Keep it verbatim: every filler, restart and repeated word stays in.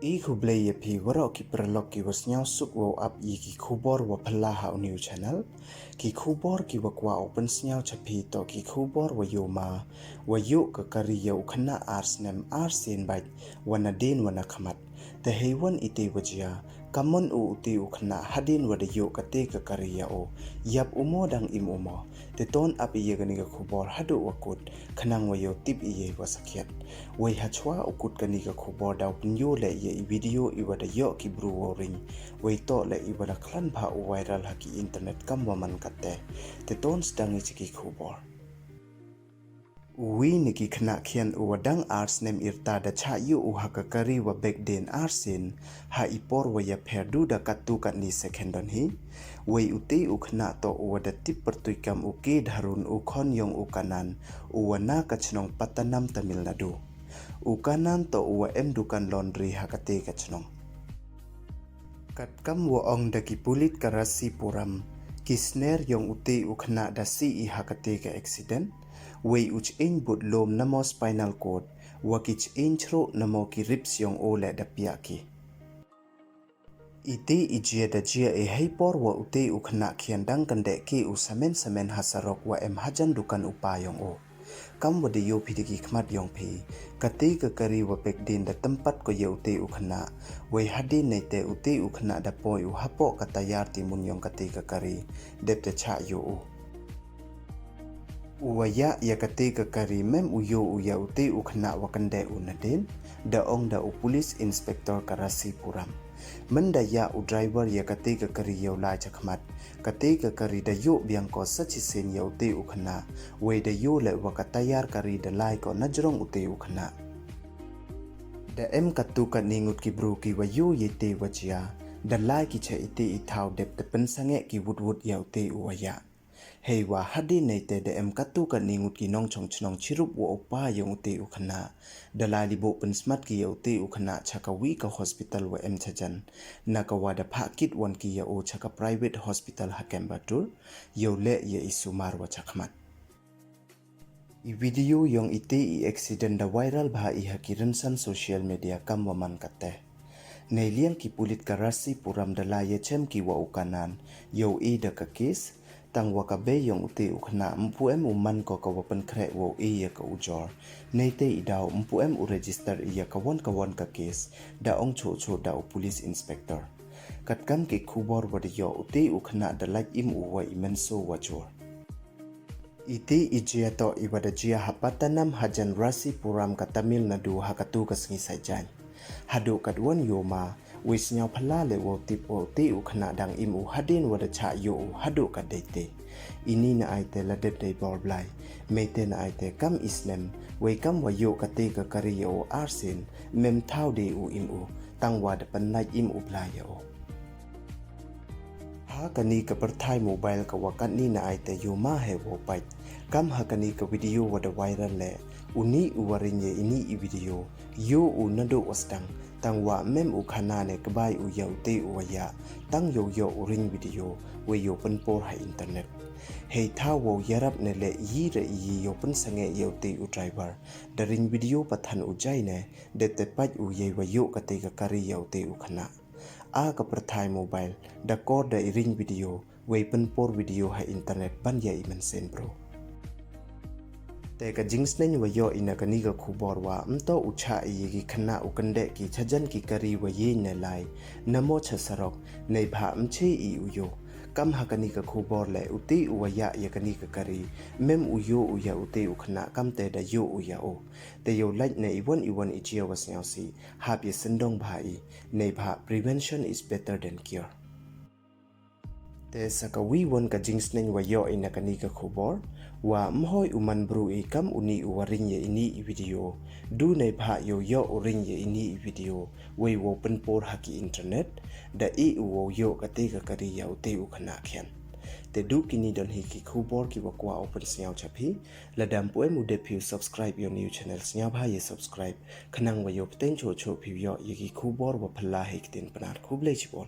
I khublei ya phi waroh ki paralok ki wa sniawsuk wow ap ya ki khubor wa phylla ha u new channel. Ki khubor ki wa kwah u pynsniaw cha phi toh ki khubor wa yoh ma, wa yoh ka kari ya u khynnah ar snem ar sien bait, wa na dien wa na khmat. Te heiwon ite wa jia, kamon u ute u khynnah hadien wa da yoh kate ka kari ya u, yap u mo dang im u mo. Te ton ap ya kani ka khubor haduh wa kut, khnang wa yoh tip ya i wa sakhiat. Wei hachwa u kut kani ka khubor daw pynyoh le ya i video i wa da yoh ki bru wow ring, wei toh le i wa da khlan bha u viral ha ki internet kam wa man kate. Te ton sdang i cha ki khubor. U wi na ki khynnah khian u wa dang ar snem yrta da chah yoh u ha ka kari wa bek dien ar sien, ha i por wa ya pher du da katto katni second don hi. Wei ute u khynnah toh u wa da tip pyrtuit kam u K Dharun, u khon yong u Kanan, u wa na ka chnong Pattanam, Tamil Nadu. U Kanan toh u wa em dukan laundry ha kate ka chnong. Katkam wa ong da ki pulit ka Rasipuram, ki sner yong ute u khynnah da sih i ha kate ka accident, wei u ch'eng but lom namo spinal cord, wa ki ch'eng chroh namo ki ribs yong u le da piah ki. Ite i jia da jia e hei por wa ute u khynnah khian dang kyndeh ki u samen samen ha sarok wa em hajan dukan u pa yong u. Kam wa da yoh phi da ki khmat yong phi, kate ka kari wa bek dien da tympat ko ya ute u khynnah, wei hadien neite ute u khynnah da poi u hapoh ka tayar timun yong kate ka kari, dep da chah yoh u. U wa yah ya kate ka kari mem u yoh u ya ute u khynnah wa kyndeh u na dien, da ong da u police inspector ka Rasipuram. Mynda yah u driver ya kate ka kari yow lai chakhmat, kate ka kari da yoh biang ko sa chisien ya ute u khynnah, wei da yoh le wa ka tayar kari da lai ko na jrong ute u khynnah. Da em katto katni ngut ki bru ki wa yoh ya ite wa jia, da lai ki cha ite i thaw dep da pynsangeh ki wut wut ya ute u wa yah. Hei wa hadien neite da em katto katni ngut ki nongchong chnong chirup wa u pa yong ute u khynnah, da lai liboh pynsmat ki ya ute u khynnah cha ka wi ka hospital wa em chajan, na ka wa da phah kit wan ki ya u cha ka private hospital ha Coimbatore, yow leh ya i sumar wa chakhmat. I video yong ite i accident da viral bha i ha ki rynsan social media kam wa man kate. Neiliang ki pulit ka Rasipuram da lai ya chem ki wa u Kanan, yow e da ka case, tang wa ka bei yong ute u khynnah mpu em u man ko ka wa pynkhreh wow e ya ka ujor. Neite i daw mpu em u register i ya kawon kawon ka case, da ong choh choh da u police inspector. Katkam ki khubor wa da yoh, ute u khynnah da lait im u wa i mynsaw wa jur. Ite i jia toh i wa da jia ha Pattanam hajan Rasipuram ka Tamil Nadu ha katu ka sngi Saitjaiñ. Haduh katwon yoh ma, wei sniaw phylla le wow tip wow ute u khynnah dang im u hadien wa da chah yoh u haduh katdei te. Ini na ai te la dep dei bor Blai. Mei te na ai te kam i snem, wei kam wa yoh kate ka kari ya u arsien, mem thaw de u im u, tang wa da pynlait im u Blai ya u. Ha kani ka pyrthai mobile ka wa katni na ai te yoh ma he wow pait. Kam ha kani ka video wa da viral le, uni u wa ring ya ini i video, yoh u naduh wa sdang, tang wa mem u khana ne kbai u ya ute u wa yah, tang yow yoh u ring video, wei yow pynpor ha internet. Hei thaw wow yarap ne le iyi re iyi yow pynsangeh ya ute u driver, da ring video pathan u jai ne, de te pait u yei wa yoh kate ka kari ya ute u khynnah. A ka pyrthai mobile, da kor da i ring video, wei pynpor video ha internet ban ya i mynsiem bru. Te ka jingsneng wa yoh i na kani ka khubor wa mto u chah i ya ki khynnah u kyndeh ki chajan ki kari wa yei ne lai, namo cha sarok, neibhah mche i u yoh. Kam ha kani ka khubor le ute u wa yah ya kani ka kari, mem u yoh u ya ute u khynnah kam te da yoh u ya u. Te yow lait ne iwon iwon i jia wa sniawsih, hap ya syndong bha i, neibhah prevention is better than cure. Te sa ka wi won ka jingsneng wa yoh i na kani ka khubor, wa mhoi u man bru i kam uni u wa ring ya ini i video, du neibhah yow yoh u ring ya ini i video, wei wow pynpor ha ki internet, da i u wow yoh kate ka kari ya ute u khynnah khian. Te du kini don hi ki khubor ki wa kwah u pynsniaw cha phi, lada mpu em u dep phi u subscribe ya u new channel sniawbha ya subscribe, khnang wa yow pteng choh choh phi u yoh ya ki khubor wa phylla hei ktien Pnar. Khublei chibun.